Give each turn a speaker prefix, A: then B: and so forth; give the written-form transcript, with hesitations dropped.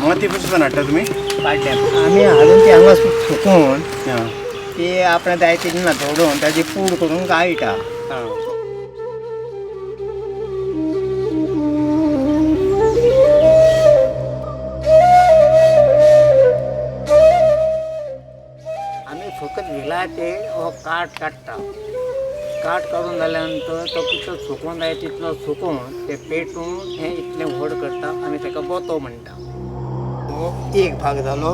A: माती पसून हाडटा तुमी?
B: आमी हाडून ती हांगा सुकोवन
A: आं.
B: ती आपणा जाय तितली ना धोडोवन ताजी पूड करून गाळटा.
A: आं.
B: आमी फकत व्हिलाचेर हो काट काडटा. काट काडून जाल्या नंतर तो कितलो सुकोवन जाय तितलो सुकोवन ते पेटून हें इतलें व्हड करता. आमी ताका बोतो म्हणटा. हो एक भाग जालो.